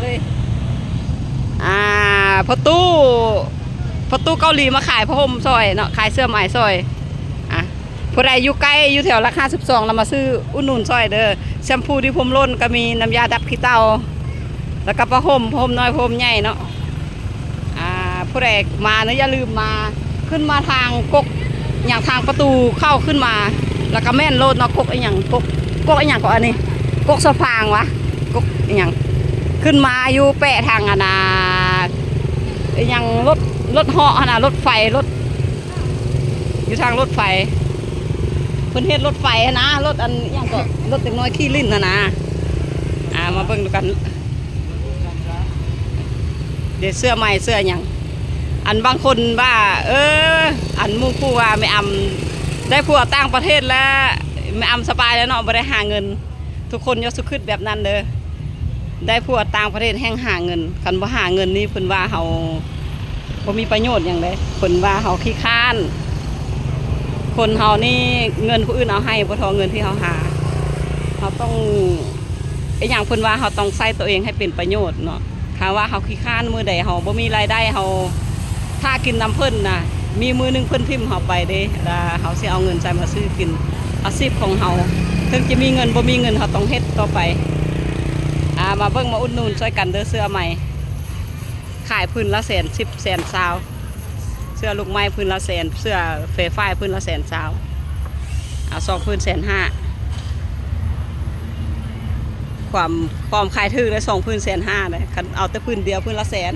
ເລີຍ ອ່າ ພໍ່ຕູ້ ພໍ່ຕູ້ເກົາຫຼີມາຂາຍຜ້າຫົ່ມຊ່ອຍເນາະ ຂາຍເສື້ອໄໝ່ຊ່ອຍ. ອ່າ ຜູ້ໃດຢູ່ໃກ້ ຢູ່ແຖວຫຼັກຫ້າສິບສອງ ລະມາຊື້ອຸດໜູນຊ່ອຍເດີ. ແຊມພູທີ່ຜົມຫຼົ່ນກໍມີ ນ້ຳຢາດັບຂີ້ເຕົ່າ ແລ້ວກໍຜ້າຫົ່ມ ຜ້າຫົ່ມນ້ອຍ ຜ້າຫົ່ມໃຫຍ່ເນາະ. ອ່າ ຜູ້ໃດມາເນາະ ຢ່າລືມມາ ຂຶ້ນມາທາງກົກຫຍັງ ທາງປະຕູເຂົ້າຂຶ້ນມາ ແລ້ວກໍແມ່ນໂລດເນາະ. ກົກອີ່ຫຍັງ ກົກ ກົກອີ່ຫຍັງເກາະອັນນີ້ ກົກສະພາງຫວາ ກົກອີ່ຫຍັງ ຂຶ້ນມາຢູ່ແປະທາງອັນນ່າ ອີ່ຫຍັງ ລົດ ລົດເຫາະຫັ້ນນະ ລົດໄຟ ລົດ ຢູ່ທາງລົດໄຟ ເພິ່ນເຮັດລົດໄຟຫັ້ນນະ ລົດອັນອີ່ຫຍັງເກາະ ລົດເດັກນ້ອຍຂີ່ຫຼິ້ນຫັ້ນນະ. ອ່າ ມາເບິ່ງດູກັນ ເດ ເສື້ອໃໝ່ເສື້ອຫຍັງ. ອັນບາງຄົນວ່າ ເອີ ອັນໝູ່ຄູ່ວ່າແມ່ອຳໄດ້ຜົວຕ່າງປະເທດແລ້ວ ແມ່ອຳສະບາຍແລ້ວເນາະ ບໍ່ໄດ້ຫາເງິນ. ທຸກຄົນຢ່າສຸຄິດແບບນັ້ນເດີ ໄດ້ຜົວຕ່າງປະເທດແຮ່ງຫາເງິນ. ຄັນບໍ່ຫາເງິນນີ້ ເພິ່ນວ່າເຮົາບໍ່ມີປະໂຫຍດຫຍັງເດ້ ເພິ່ນວ່າເຮົາຂີ້ຄ້ານ. ຄົນເຮົານີ້ ເງິນຜູ້ອື່ນເອົາໃຫ້ບໍ່ທໍ່ ເງິນທີ່ເຮົາຫາ. ເຮົາຕ້ອງ ອີ່ຫຍັງ ເພິ່ນວ່າເຮົາຕ້ອງໃຊ້ຕົວເອງໃຫ້ເປັນປະໂຫຍດເນາະ. ຖ້າວ່າເຮົາຂີ້ຄ້ານ ມື້ໃດເຮົາບໍ່ມີລາຍໄດ້ ເຮົາຖ້າກິນນຳເພິ່ນນະ ມີມື້ໜຶ່ງເພິ່ນຖິ້ມເຮົາໄປເດ້ ລະເຮົາຊິເອົາເງິນໃສມາຊື້ກິນ? ອາຊີບຂອງເຮົາ ເຖິງຈະມີເງິນບໍ່ມີເງິນ ເຮົາຕ້ອງເຮັດຕໍ່ໄປ. ອ່າ ມາເບິ່ງ ມາອຸດໜູນຊ່ອຍກັນເດີ ເສື້ອໃໝ່ ຂາຍຜືນລະແສນສິບ ແສນຊາວ ເສື້ອລູກໄມ້ຜືນລະແສນ ເສື້ອເຟຝ້າຍຜືນລະແສນຊາວ ເອົາສອງຜືນແສນຫ້າ. ຄວາມ ຄວາມຂາຍຖືກໄດ້ສອງຜືນແສນຫ້າເດ້ ຄັນເອົາແຕ່ຜືນດຽວຜືນລະແສນ.